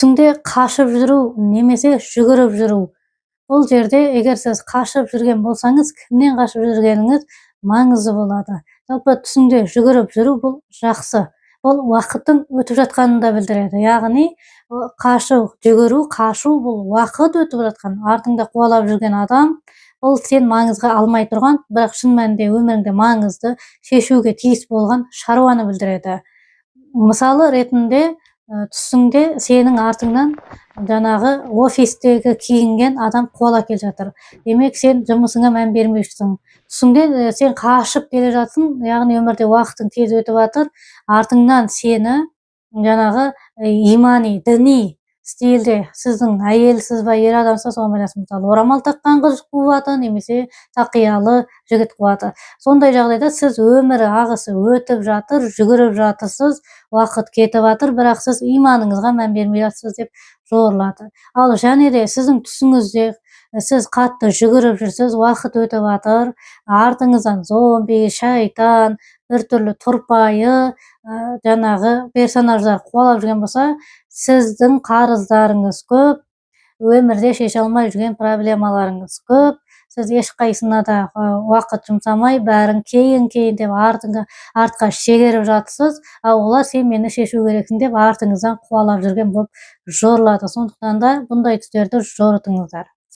Түсіңде қашып жүру немесе жүгіріп жүру. Бұл жерде егер сіз қашып жүрген болсаңыз, кімнен қашып жүргеніңіз маңызды болады. Жалпы түсіңде жүгіріп жүру бұл жақсы. Бұл уақыттың өтіп жатқанын да білдіреді. Яғни қашу, жүгіру, қашу бұл уақыт өтіп жатқан, артыңда қуалап жүрген адам, бұл сен маңызға алмай тұрған, бірақ шын мәнінде өміріңде маңызды шешуге тиіс болған шаруаны білдіреді. Мысалы ретінде, түсіңде сенің артыңнан жаңағы офистегі киінген адам қуалап келе жатыр. Демек, сен жұмысыңа мән бермейсің. Түсіңде сен қашып келе жатсың, яғни өмірде уақытың тез өтіп жатыр, артыңнан сені жаңағы имани, діни стильде, сіздің әйелсіз ба, ер адамсыз ба, соған байланысты, мысалы, орамал таққан қыз қуады немесе тақиялы жігіт қуады. Сондай жағдайда сіз өмір ағысы өтіп жатыр, жүгіріп жатырсыз, уақыт кетіп жатыр, бірақ сіз иманыңызға мән бермей жатырсыз деп жорылады. Ал және де сіздің түсіңізде сіз қатты жүгіріп жүрсіз, уақыт өтіп жатыр, артыңыздан зомби, шайтан, біртүрлі тұрпайы жаңағы персонаждар қуалап жүрген болса, сіздің қарыздарыңыз көп, өмірде шеше алмай жүрген проблемаларыңыз көп, сіз ешқайсысына да уақыт жұмсамай, бәрін кейін кейін деп артыңа артқа шегеріп жатсыз, ал олар сен мені шешу керексің деп артыңыздан қуалап жүрген болып жорылады. Сондықтан да бұндай түстерді жорытыңыздар.